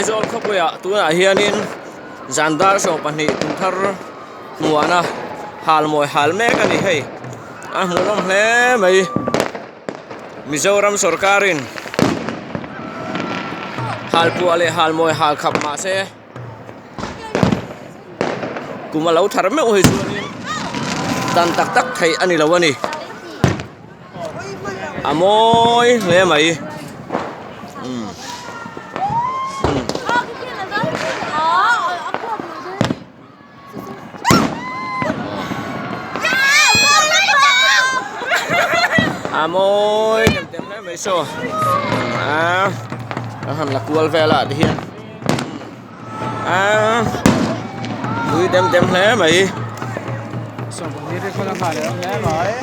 Aizawl khawpuiah tunah hianin zan dar 12 kum thar hmuahna hal mawi hal mek a ni hei a hmuhnawm hle mai Mizoram sorkarin halpuah leh halmawi hal khap mahse kum a lo thar meuh hi chuanin dan tak tak theih a ni lo a ni. A mawi hle mai umm umm. A mawi dem dem hle mai saw a a han la kual vel ah te hian a pui dem dem hle mai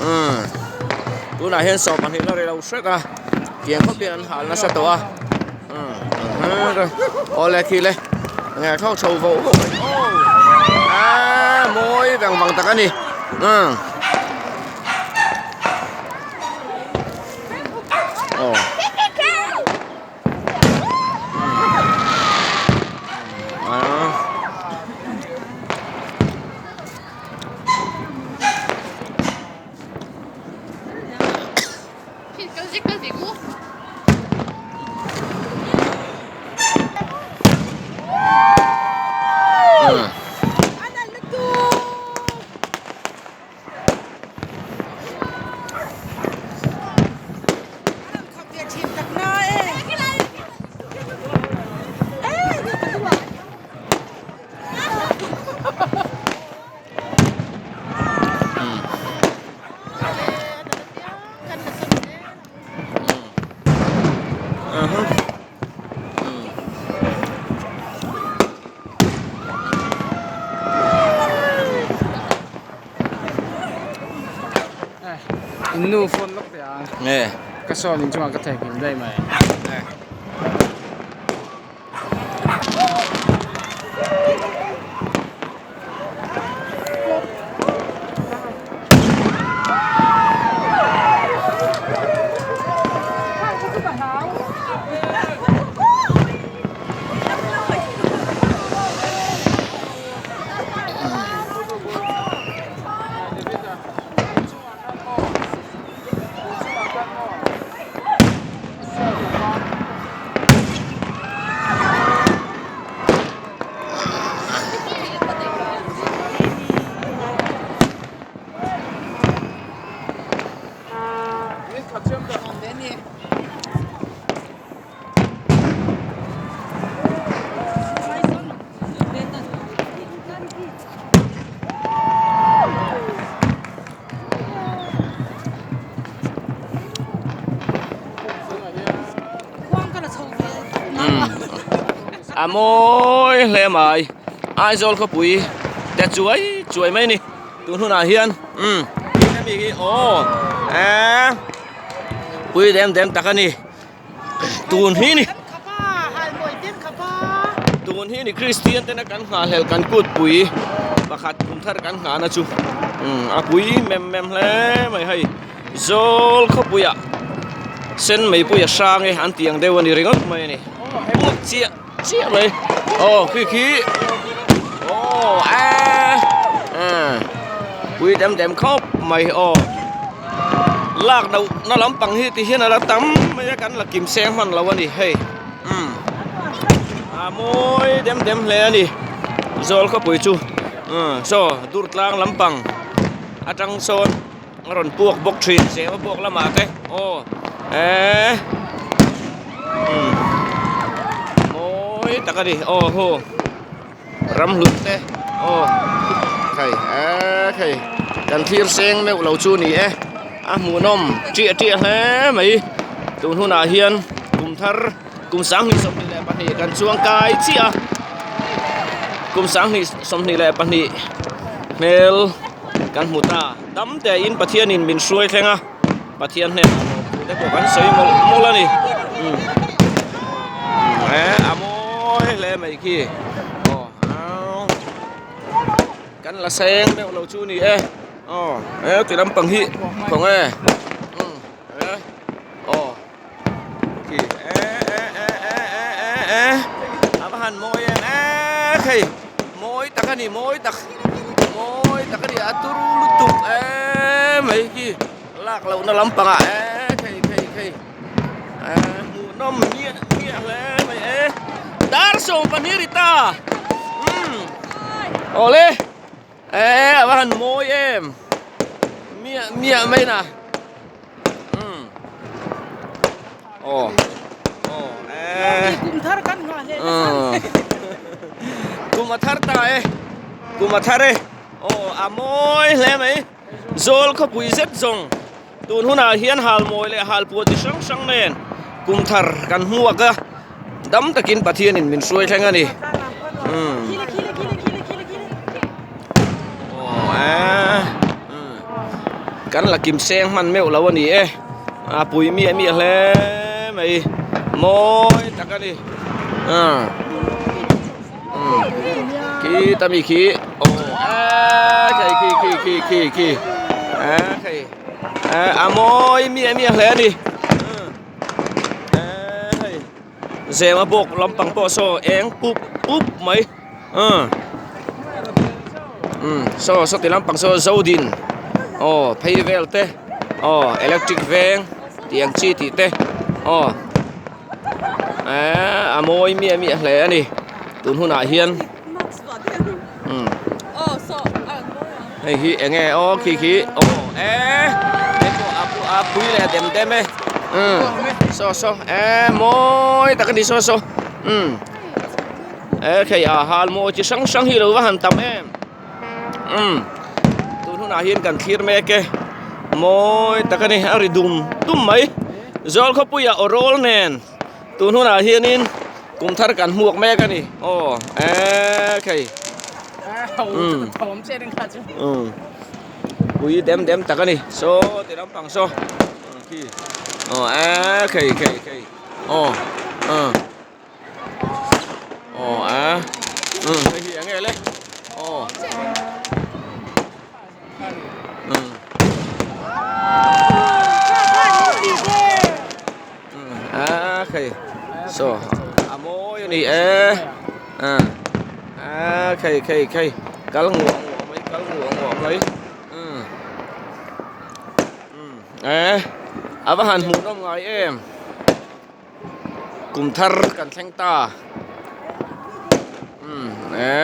umm tunah hian 12 la ri lo hrek a tiang khawp hian an hal nasa tawh a umm awle khi le nge thawk chho voh voh mai aw a mawi vang vang tak a ni umm aw. In nu phone lawk teh a nge ka sawn in chungah ka theihnghilh daih mai. A mawi hle mai Aizawl khawpui te chuai chuai mai a ni tun hunah hian umm hemi hi aw eee pui dem dem tak a ni tun hi ni tun hi ni Kristian tena kan nghahhlelh kan kutpui pakhat kum thar kan nghahna chu umm a pui mem mem hle mai hei zawl khawpuiah sen mei pui a hrang e an tih ang deuh a ni ringawt mai a ni puk chiah chiah mai aw khi khi aw eee pui dem dem khawp mai aw lak loh na lampang hi ti hian a la tam mai a kan la kim seng hman lo a ni hei umm a mawi dem dem hle a ni zawl khawpui chu umm saw dur tlang lampang atang sawn a rawn puak bawk thin zema puak lamah te aw eee umm mawi tak a ni aw haw. Ram hlut te aw khai eee khei kan thlir seng meuh lo chu ni e a hmuhnawm chiah chiah hle mai tun hunah hian kum thar kum 2022 kan chuang kai chiah a kum 2022 hmel kan hmu ta dam te in Pathianin min hruai thleng a Pathian hnenah lawmthu te pawh kan sawi mawlh mawlh a ni umm eh a mawi hle mai khi aw kan la seng deuh lo chu ni e aw he ti lampang hi khaw nge umm eh aw khi eh eh eh eh eh eh a va. tak a ni mawi tak mawi tak a ni a turu lutuk em mai khi lak lohna lampangah e khei khei khei eh hmuhnawm miah miah hle mai e dar 12 ri ta umm awle eh a va han mawi em miah miah mai na umm aw aw eh kum thar kan nghah hle kum a thar ta e kum a thar e aw a mawi hle mai Zawl khawpui zet zawng tun hunah hian halmawi leh halpuah chi hrang hrang nen kum thar kan hmuak a, dam takin Pathianin min hruai thleng a ni. Umm. Aw eh. Umm. Kan la kim seng hman meuh lo a ni e. A pui miah miah hle mai. Mawi tak a ni. Umm. Khi ta mi khi aw a khi khi khi khi khi khi a khi a mawi miah miah hle a ni a hei zema bawk lampang pawh saw eng pup pup mai saw sawti lampang saw zodin aw phei vel te aw electric veng tih ang chi tih te aw. Eee a mawi miah miah hle a ni tun hunah hian umm hei hi eng nge aw khi khi aw eee hei pawh a a pui leh dem dem e umm saw saw eee mawi tak a ni saw saw umm e khei a hal mawi chi hrang hrang hi lo va han tam em. Umm tun hunah hian kan thlir mek e mawi tak a ni a ri dum dum mai zawl khawpuiah aw rawl nen tun hunah hianin kum thar kan hmuak mek a ni aw eee khei umm umm pui dem dem tak a ni saw ti lampang saw khi aw eee khei khei khei aw ah. Aw a umm hei hi eng nge le aw umm a khei saw a mawi a ni e a a khei khei khei kal nguah nguah mai kal nguah nguah mai umm umm e a va han hmuhnawm ngai em. Kum thar kan thleng ta umm e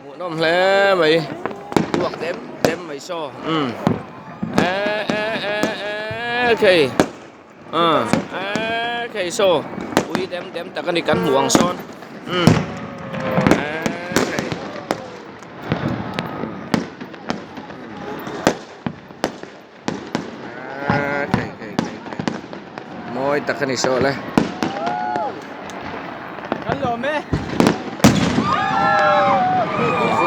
hmuhnawm hle mai uak dem dem mai saw umm e e e e khei ah e khei saw ui dem dem tak a ni kan hmuh ang sawn umm e khei. Mawi tak a ni saw le. Kan lawm e.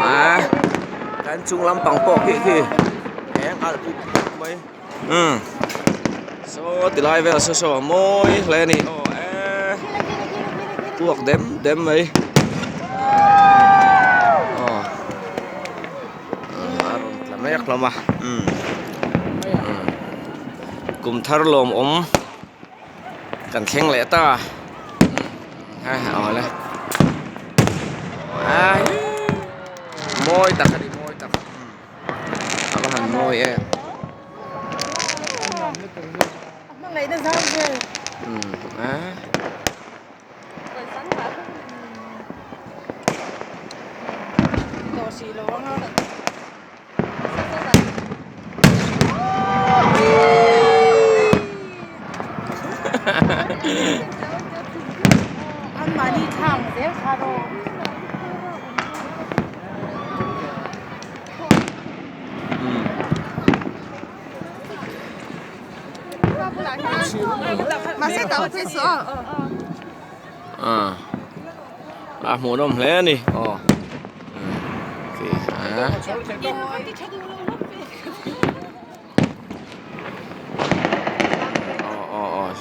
A kan chung lampang pawh khi khi eng alh pup pup mai. Umm saw ti lai vel saw saw mawi hle a ni aw e puak dem dem mai. Aw. A rawn tla mek hlawm a umm kum thar lawmawm kan thleng leh ta a awle mawi tak a ni mawi tak a va han mawi em umm a. A hmuhnawm hle a ni aw aw aw aw.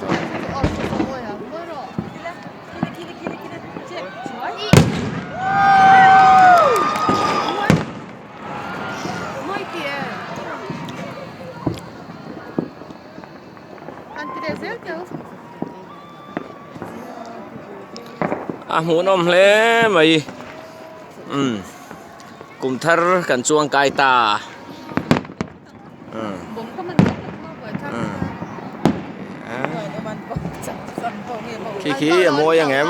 A hmuhnawm hle mai umm. Kum thar kan chuang kai ta. Khi khi a mawi ang em?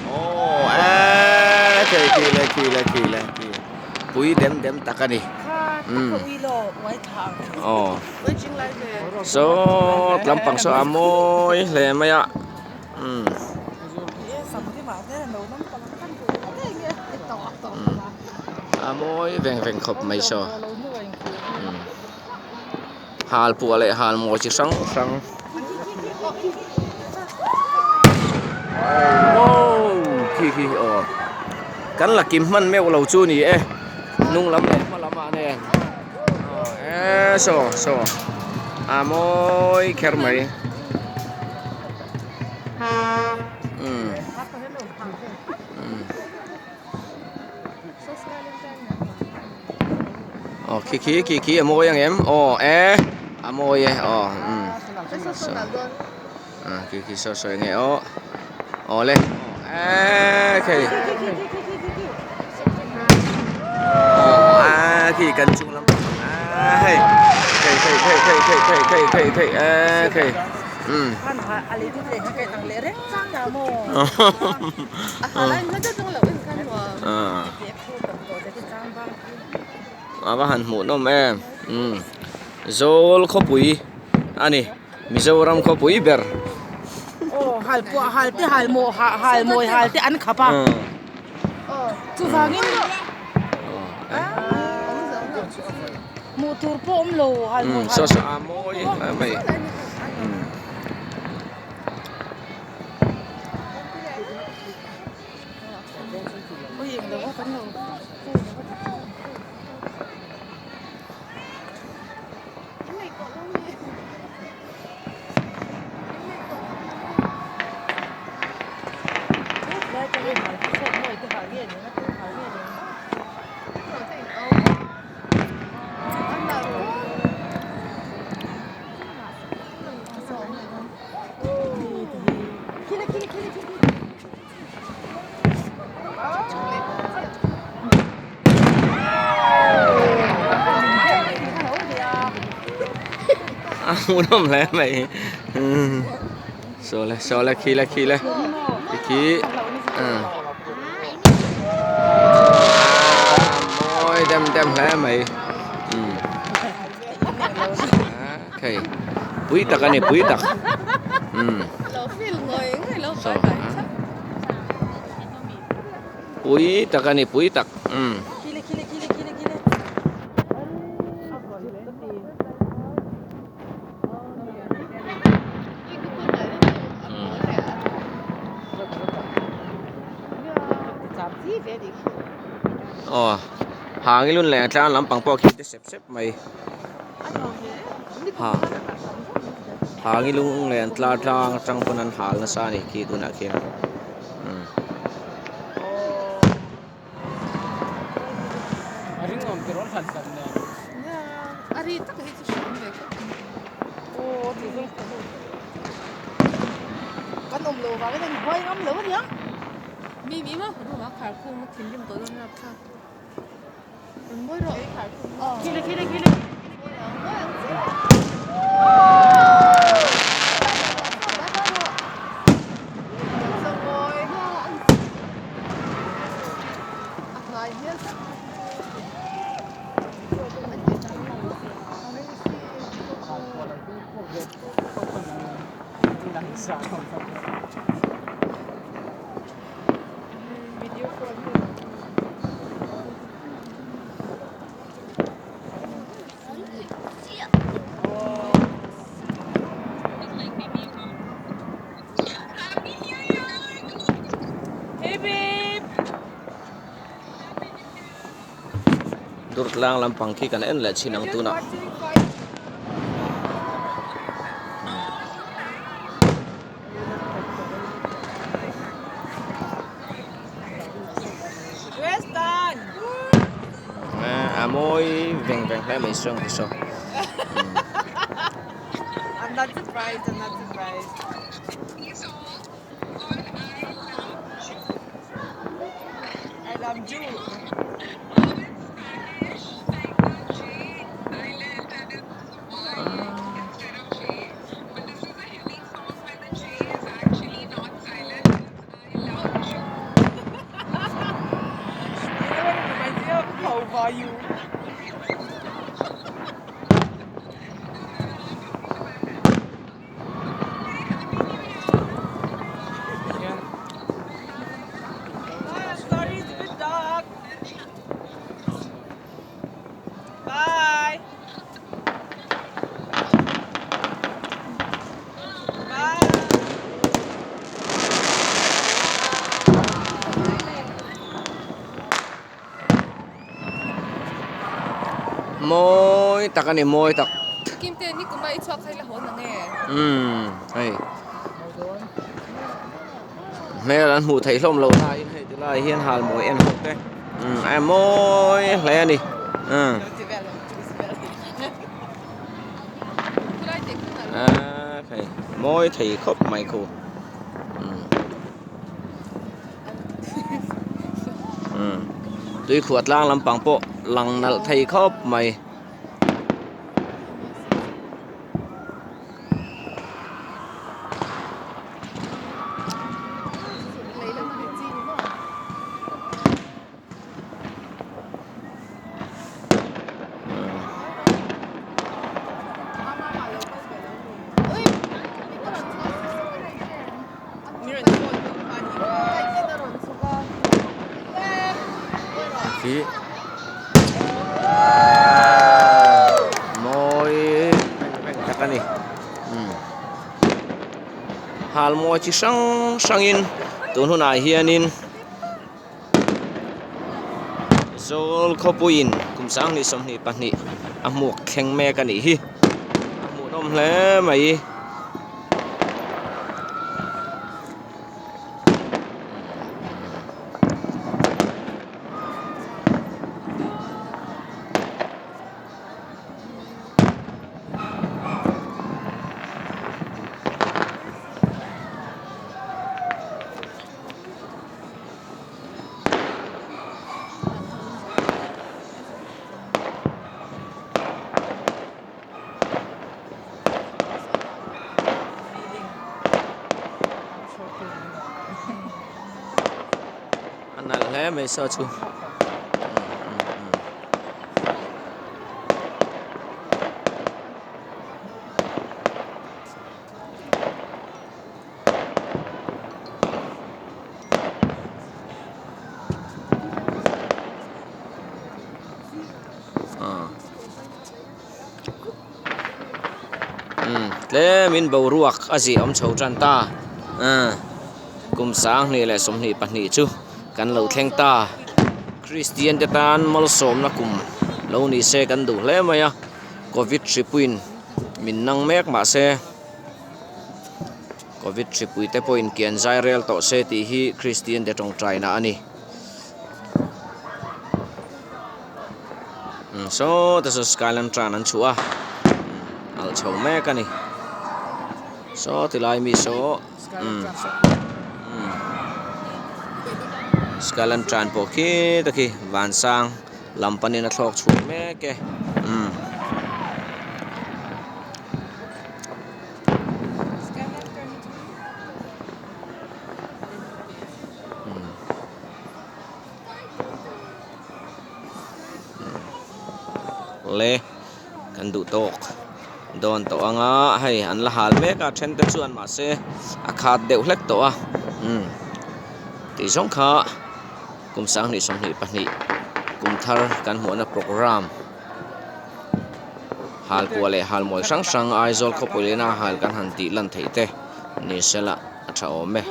Aw e khi khi le khi le khi le khi pui dem dem tak a ni. Aw saw lampang saw a mawi hle mai a. A mawi veng veng khawp mai saw hal puah leh hal mawi chi hrang hrang khi khi aw kan la kim hman meuh lo chu ni e hnung lam leh hma lam ah nen e saw saw a mawi kher mai. Aw khi khi khi khi a mawi ang em aw e a mawi e aw umm ah khi khi saw saw enge aw aw le e khei aw a khi kan chung lam a hei khei khei khei khei khei khei khei khei khei e khei umm a va han hmuh nawm em umm zawl khawpui a ni. Mizoram khawpui ber. Aw hal pawh hal te hal maw hal mawi hal te an khap a. Chuvangin hmuh tur pawh awm lo hal mawi hal. Saw saw a mawi hle mai. A hmuhnawm hle mai saw le saw le khi le khi le ti khi mawi dem dem hle mai hei pui tak a ni pui tak saw pui tak a ni pui tak umm. Aw hangin lun leh tlang lampang pawh khi te sep sep mai ha hangin lung leh an tlar tlang atang pawn an hal nasa a ni khi tunah khian umm. Durtlang lampang khi kan en leh chin ang tunah. A mawi veng veng hle mai saw ang ti saw. Mawi tak a ni mawi tak. Kimte ni kuma i chhuak kha i la haw na nge? Umm hei hmel an hmuh theih hlawm loh laiin hei ti lai hian hal mawi en ho te umm a mawi hle a ni umm aaa hei mawi thei khawp mai khu umm umm tuikhuah tlang lampang pawh lang nalh thei khawp mai. Khi mawi reng tak a ni hal mawi chi hrang hrangin tun hunah hianin Zawl khawpuiin kum 2022 a hmuak thleng mek a nih hi a hmuhnawm hle mai. A nalh hle mai saw chu. Tlemin boruak a zih awm chho tan ta kum 2022 chu kan lo thleng ta Kristian te tan malsawmna kum lo ni se kan duh hle mai a covid hripuiin min nang mek mahse. Covid hripui te pawhin kian zai rel tawh se tih hi Kristian te tawngtaina a ni. Umm saw te saw sky lantern an chhuah a alh chho mek a ni. Saw ti lai mi saw umm umm sky lantern pawh khi te khi vansang lam panin a thlawk chhuak mek e umm. Le kan duh tawk dawn tawh ang a hei an la hal mek a then te chuan mahse a khat deuh hlek tawh a umm tih zawng kha kum 2022 kum thar kan hmuhna programme. Halpuah leh halmawi hrang hrang Aizawl khawpui lena hal kan han tih lan theih te ni sela a tha awm e.